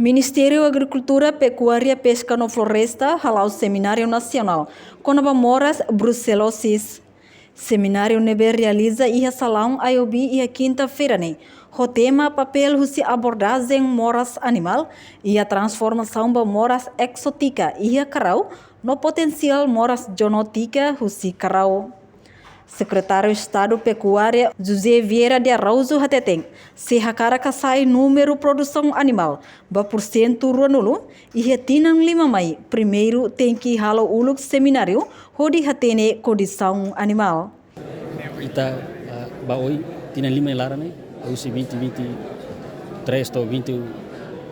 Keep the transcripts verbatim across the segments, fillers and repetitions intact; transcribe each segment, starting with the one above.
Ministériu Agrikultura, Pekuária, Peska no Floresta hala'o Semináriu Nasionál kona-ba moras bruselosis. Semináriu ne'ebé realiza iha salaun Ayobi iha kinta-feira ne'e, ho tema papél husi abordajen moras animál iha transformasaun ba moras ezótika iha karau no potensiál moras zoonótika husi karau. Sekretáriu Estadu Pekuária, José Vieira de Araújo hateten, se hakarak hasa'e númeru produsaun animál ba pursentu ruanulu iha tinan lima mai, primeiru tenke halo uluk semináriu hodi hatene kondisaun animál. Ita, ah, ba oin, tinan lima nia laran ne'e, husi vinte vinte e três to'o vinte e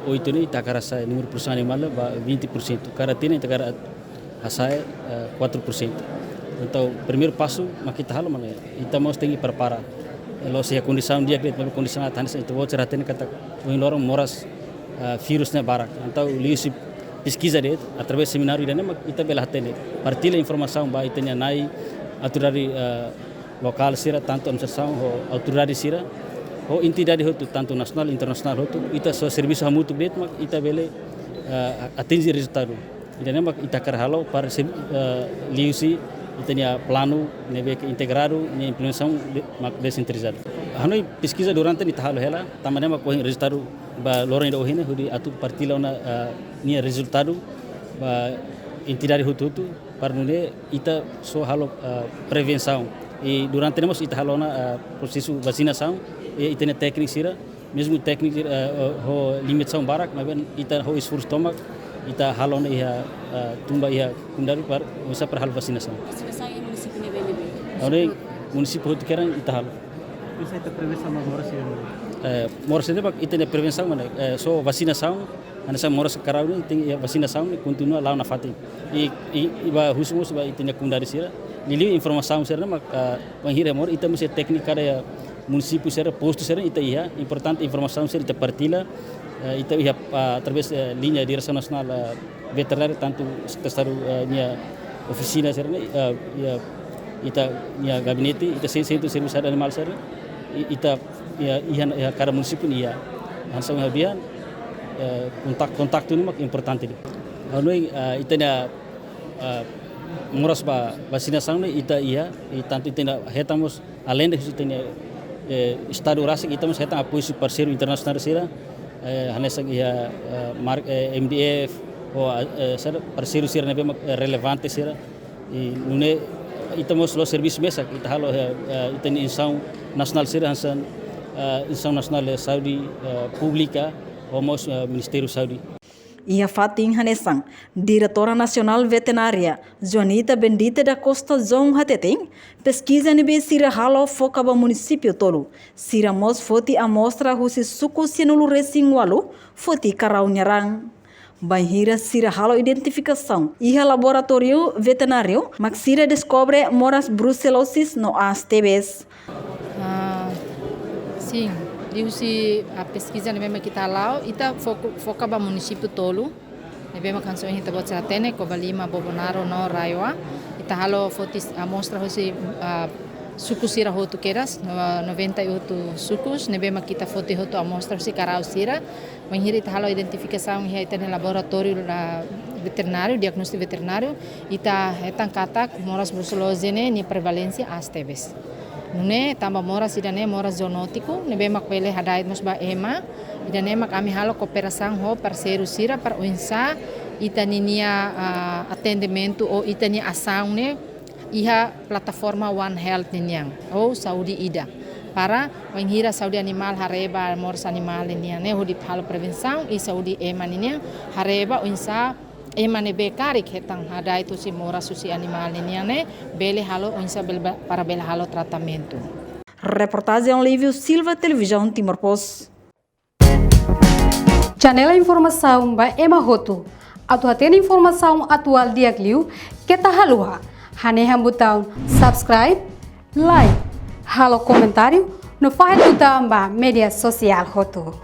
oito ne'e, ita hakarak hasa'e númeru produsaun animál ba vinte por cento. Kada tinan ita hakarak hasa'e, eh, quatro por cento. Entaun, primeiru pasu mak ita halo mak ne'e, ita mós tenke prepara. La'ós iha kondisaun di'ak de'it, maibé kondisaun aat hanesan ita-boot sira hatene katak ohin loron moras, eh, vírus ne'e barak. Entaun, liuhusi peskiza de'it, através semináriu ida-ne'e mak ita bele hatene. Partilla informasaun ba ita-nia na'i, autoridade, eh, lokál sira, tantu administrasaun ho autoridade sira, ho entidade hotu, tantu nasionál, internasionál hotu, ita só servisu hamutuk de'it mak ita bele, eh, atinje rezultadu. Ida-ne'e mak ita hakarak halo para se, eh, liuhusi ita-nia planu ne'ebé ke integradu, nia implementasaun de-, mak desentralizadu. Hanoin peskiza durante ne'e ita halo hela, tanba ne'e mak ohin rezultadu ba loron ida ohin ne'e, hodi atu partilla ona, eh, nia rezultadu ba entidade hotu-hotu, para nune'e ita só halo, eh, prevensaun. I durante ne'e mós ita halo ona, eh, prosesu vasinasaun, i ita-nia tékniku sira, mezmu tékniku, eh, eh, ho limitasaun barak, maibé ita ho esforsu tomak, ita halo ona iha, eh, tun ba iha komunidade para, oinsá para halo vasinasaun. Vasinasaun iha munisípiu ne'ebé-ne'ebé? Agora, munisípiu hotu kedas ita halo. Oinsá ita prevensaun ba moras sira-ne'e? Eh, moras sira-ne'e ba ita-nia prevensaun mak ne'e, eh, só vasinasaun, hanesan moras karau ne'e tenke iha vasinasaun, ne'e kontinua la'o nafatin. I, i, i ba husu mós ba ita-nia komunidade sira. Liuliu informasaun sira-ne'e mak, ah, bainhira moras, ita mós iha tékniku kada iha munisípiu sira, postu sira, ita iha. Importante informasaun sira ita partilla, eh, ita iha, ah, através, eh, liña Diresaun Nasionál, eh, Veterinária, tantu Sekretáriu Estadu, eh, nia ofisina sira-ne'e, eh, iha ita-nia gabinete, ita sen-, sentru servisu saúde animál sira-ne'e, i-, ita iha, iha, iha kada munisípiu ne'e iha. Hanesan ohin ha'u dehan, eh, kontak-, kontaktu ne'e mak importante de'it. Ha'u hanoin, eh, ita-nia, eh, moras ba vasinasaun ne'e ita iha, i tantu ita-nia hetan mós, aleinde husi ita-nia, eh, Estadu rasik, ita mós hetan apoiu husi parseiru internasionál sira, eh, hanesan iha, eh, mar-, eh, M D F, ho, eh, sira parseiru sira ne'ebé mak, eh, relevante sira. I nune'e ita mós la'ós servisu mesak, ita halo, eh, eh, ita-nia instituisaun nasionál sira hanesan, eh, Instituisaun Nasionál de Saúde, eh, Públika, ho mós, eh, Ministériu Saúde. Iha fatin hanesan, Diretora Nasionál Veterinária, Joanita Bendita da Costa João hateten, peskiza ne'ebé sira halo foka ba munisípiu tolu, sira mós foti amostra husi suku sanulu-resin-ualu foti karau nia raan. Bainhira sira halo identifikasaun iha laboratóriu veterináriu, mak sira deskobre moras bruselosis no aas tebes. Ah, sin. Liuhusi, ah, peskiza ne'ebé mak ita hala'o, ita foku-, foka ba munisípiu tolu. Ne'ebé mak hanesan ohin ita-boot sira hatene, Covalima, Bobonaro no RAEOA. Ita halo foti amostra husi, ah, suku sira hotu kedas, no-, noventa e oito sukus, ne'ebé mak ita foti hotu amostra husi karau sira. Bainhira ita halo identifikasaun iha ita-nia laboratóriu la veterináriu, diagnóstiku veterináriu, ita hetan katak moras bruselosis ne'e nia prevalénsia aas tebes. Nune'e tanba moras ida-ne'e moras zoonótiku, ne'ebé mak bele hada'et mós ba ema, ida-ne'e mak ami halo kooperasaun ho parseiru sira para oinsá ita ninia, ah, atendimentu ou ita-nia asaun ne'e iha plataforma One Health ninian, ou saúde ida. Para bainhira saúde animál haree ba moras animál ninian ne'e hodi halo prevensaun, i saúde ema ninian haree ba oinsá ema ne'ebé karik hetan hada'et husi moras husi animál ninian ne'e bele halo oinsá bele ba-, para bele halo tratamentu. Reportajen Olívio Silva, Televizaun Timor Post. Janela informasaun ba ema hotu. Atu hatene informasaun atuál di'ak liu, keta haluha hanehan butaun subscribe, like, halo komentáriu, no fahe tutan ba média sosiál hotu.